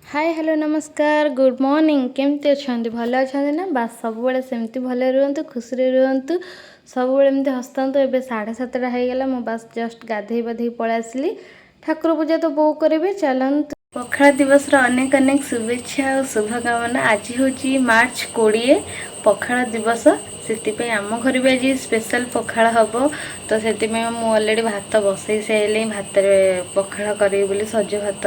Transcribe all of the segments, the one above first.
ହାଏ, hello, ନମସ୍କାର, good morning. କେମିତି ଅଛନ୍ତି? ଭଲ ଅଛନ୍ତି ନା? ବାସ୍, ସବୁବେଳେ ସେମିତି ଭଲରେ ରୁହନ୍ତୁ, ଖୁସିରେ ରୁହନ୍ତୁ, ସବୁବେଳେ ଏମିତି ହସନ୍ତୁ। ଏବେ 7:30 ହେଇଗଲା। ମୁଁ ବାସ୍ ଜଷ୍ଟ ଗାଧେଇ ପାଧେଇ ପଳେଇ ଆସିଲି। ଠାକୁର ପୂଜା ତ ବୋଉ କରିବେ। ଚାଲନ୍ତୁ। ପଖାଳ ଦିବସର ଅନେକ ଅନେକ ଶୁଭେଚ୍ଛା ଆଉ ଶୁଭକାମନା। ଆଜି ହେଉଛି ମାର୍ଚ୍ଚ 20, ପଖାଳ ଦିବସ। ସେଥିପାଇଁ ଆମ ଘରେ ବି ଆଜି ସ୍ପେଶାଲ ପଖାଳ ହେବ। ତ ସେଥିପାଇଁ ମୁଁ ଅଲରେଡ଼ି ଭାତ ବସେଇ ସାରିଲି। ଭାତରେ ପଖାଳ କରିବି ବୋଲି ସଜ ଭାତ,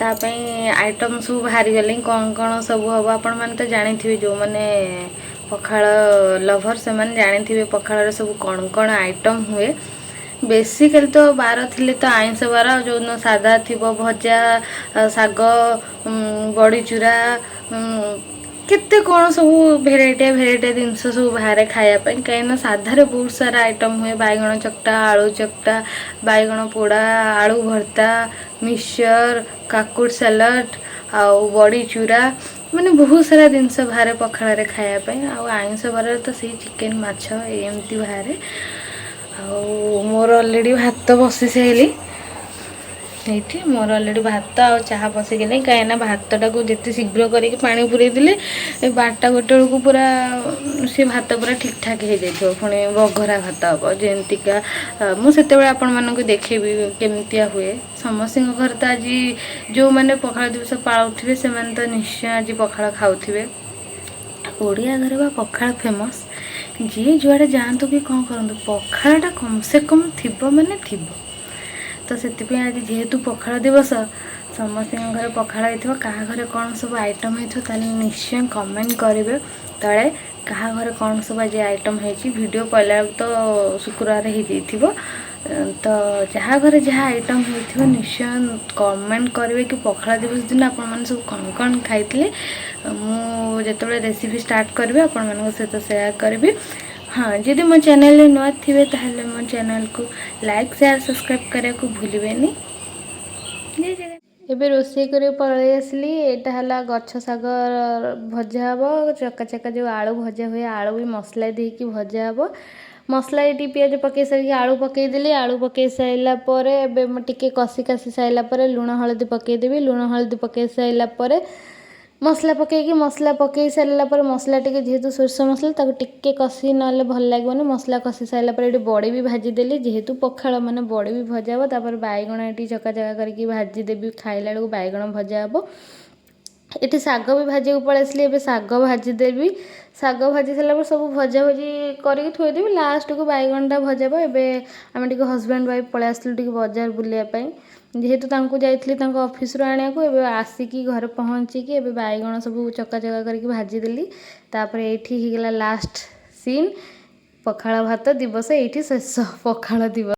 ତା ପାଇଁ ଆଇଟମ୍ ସବୁ ବାହାରିଗଲେଣି। କ'ଣ କ'ଣ ସବୁ ହେବ, ଆପଣମାନେ ତ ଜାଣିଥିବେ। ଯେଉଁମାନେ ପଖାଳ ଲଭର୍, ସେମାନେ ଜାଣିଥିବେ ପଖାଳରେ ସବୁ କ'ଣ କ'ଣ ଆଇଟମ୍ ହୁଏ। ବେସିକାଲି ତ ବାର ଥିଲେ ତ ଆଇଁଷ ବାର, ଆଉ ଯେଉଁଦିନ ସାଧା ଥିବ, ଭଜା, ଶାଗ, ବଡ଼ିଚୁରା, କେତେ କ'ଣ ସବୁ ଭେରାଇଟିଆ ଭେରାଇଟିଆ ଜିନିଷ ସବୁ ବାହାରେ ଖାଇବା ପାଇଁ। କାହିଁକିନା ସାଧାରେ ବହୁତ ସାରା ଆଇଟମ୍ ହୁଏ। ବାଇଗଣ ଚକଟା, ଆଳୁ ଚକଟା, ବାଇଗଣ ପୋଡ଼ା, ଆଳୁ ଭର୍ତ୍ତା, ମିକ୍ସଚର୍, କାକୁଡ଼ି ସାଲାଡ଼ ଆଉ ବଡ଼ି ଚୁରା, ମାନେ ବହୁତ ସାରା ଜିନିଷ ବାହାରେ ପଖାଳରେ ଖାଇବା ପାଇଁ। ଆଉ ଆଇଁଷ ବାରରେ ତ ସେଇ ଚିକେନ୍, ମାଛ ଏମିତି ବାହାରେ। ଆଉ ମୋର ଅଲରେଡ଼ି ଭାତ ବସି ସାରିଲି ଏଇଠି। ମୋର ଅଲରେଡ଼ି ଭାତ ଆଉ ଚାହା ବସିଗଲାଣି। କାହିଁକିନା ଭାତଟାକୁ ଯେତେ ଶୀଘ୍ର କରିକି ପାଣି ପୁରେଇ ଦେଲେ ଏ 12ଟା 1 ବେଳକୁ ପୁରା ସେ ଭାତ ପୁରା ଠିକ୍ ଠାକ୍ ହେଇଯାଇଥିବ। ପୁଣି ବଘରା ଭାତ ହେବ ଯେମିତିକା, ମୁଁ ସେତେବେଳେ ଆପଣମାନଙ୍କୁ ଦେଖେଇବି କେମିତିଆ ହୁଏ। ସମସ୍ତଙ୍କ ଘରେ ତ ଆଜି ଯେଉଁମାନେ ପଖାଳ ଦିବସ ପାଳୁଥିବେ, ସେମାନେ ତ ନିଶ୍ଚୟ ଆଜି ପଖାଳ ଖାଉଥିବେ। ଓଡ଼ିଆ ଘରେ ବା ପଖାଳ ଫେମସ୍। ଯିଏ ଯୁଆଡ଼େ ଯାଆନ୍ତୁ କି କ'ଣ କରନ୍ତୁ, ପଖାଳଟା କମ୍ ସେ କମ୍ ଥିବ ମାନେ ଥିବ। ତ ସେଥିପାଇଁ ଆଜି ଯେହେତୁ ପଖାଳ ଦିବସ, ସମସ୍ତଙ୍କ ଘରେ ପଖାଳ ହେଇଥିବ। କାହା ଘରେ କ'ଣ ସବୁ ଆଇଟମ୍ ହେଇଥିବ, ତାହେଲେ ନିଶ୍ଚୟ କମେଣ୍ଟ କରିବେ ତଳେ, କାହା ଘରେ କ'ଣ ସବୁ ଆଜି ଆଇଟମ୍ ହେଇଛି। ଭିଡ଼ିଓ ପଡ଼ିଲା ବେଳକୁ ତ ଶୁକ୍ରବାର ହେଇଯାଇଥିବ। ତ ଯାହା ଘରେ ଯାହା ଆଇଟମ୍ ହେଇଥିବ, ନିଶ୍ଚୟ କମେଣ୍ଟ କରିବେ କି ପଖାଳ ଦିବସ ଦିନ ଆପଣମାନେ ସବୁ କ'ଣ କ'ଣ ଖାଇଥିଲେ। ମୁଁ ଯେତେବେଳେ ରେସିପି ଷ୍ଟାର୍ଟ କରିବି, ଆପଣମାନଙ୍କ ସହିତ ସେୟାର କରିବି। ହଁ, ଯଦି ମୋ ଚ୍ୟାନେଲରେ ନୂଆ ଥିବେ, ତାହେଲେ ମୋ ଚ୍ୟାନେଲକୁ ଲାଇକ୍, ସେୟାର, ସବସ୍କ୍ରାଇବ୍ କରିବାକୁ ଭୁଲିବେନି। ଜୟ ଜଗନ୍ନାଥ। ଏବେ ରୋଷେଇ କରିବାକୁ ପଳେଇ ଆସିଲି। ଏଇଟା ହେଲା ଗଛ ଶାଗ ଭଜା ହେବ। ଚକା ଚକା ଯେଉଁ ଆଳୁ ଭଜା ହୁଏ, ଆଳୁ ବି ମସଲା ଦେଇକି ଭଜା ହେବ। ମସଲା ଏଇଠି ପିଆଜ ପକାଇ ସାରିକି ଆଳୁ ପକାଇଦେଲି। ଆଳୁ ପକାଇ ସାରିଲା ପରେ ଏବେ ମୁଁ ଟିକେ କଷି କାଷି ସାରିଲା ପରେ ଲୁଣ ହଳଦୀ ପକାଇଦେବି। ଲୁଣ ହଳଦୀ ପକାଇ ସାରିଲା ପରେ ମସଲା ପକାଇକି, ମସଲା ପକାଇ ସାରିଲା ପରେ, ମସଲା ଟିକେ ଯେହେତୁ ସୋରିଷ ମସଲା, ତାକୁ ଟିକେ କଷି ନହେଲେ ଭଲ ଲାଗିବନି। ମସଲା କଷି ସାରିଲା ପରେ ଏଠି ବଡ଼ି ବି ଭାଜିଦେଲି। ଯେହେତୁ ପଖାଳ ମାନେ ବଡ଼ି ବି ଭଜା ହେବ। ତାପରେ ବାଇଗଣ ଏଠି ଚକା ଚକା କରିକି ଭାଜିଦେବି। ଖାଇଲା ବେଳକୁ ବାଇଗଣ ଭଜା ହେବ। ଏଠି ଶାଗ ବି ଭାଜିବାକୁ ପଳେଇ ଆସିଲି। ଏବେ ଶାଗ ଭାଜିଦେବି। ଶାଗ ଭାଜି ସାରିଲା ପରେ ସବୁ ଭଜା ଭଜି କରିକି ଥୋଇଦେବି। ଲାଷ୍ଟକୁ ବାଇଗଣଟା ଭଜା ହେବ। ଏବେ ଆମେ ଟିକେ ହଜବେଣ୍ଡ ୱାଇଫ୍ ପଳେଇ ଆସିଥିଲୁ ଟିକେ ବଜାର ବୁଲିବା ପାଇଁ। ଯେହେତୁ ତାଙ୍କୁ ଯାଇଥିଲି ତାଙ୍କ ଅଫିସରୁ ଆଣିବାକୁ, ଏବେ ଆସିକି ଘରେ ପହଞ୍ଚିକି ଏବେ ବାଇଗଣ ସବୁ ଚକା ଚକା କରିକି ଭାଜିଦେଲି। ତାପରେ ଏଇଠି ହେଇଗଲା ଲାଷ୍ଟ ସିନ୍। ପଖାଳ ଭାତ ଦିବସ ଏଇଠି ଶେଷ। ପଖାଳ ଦିବସ।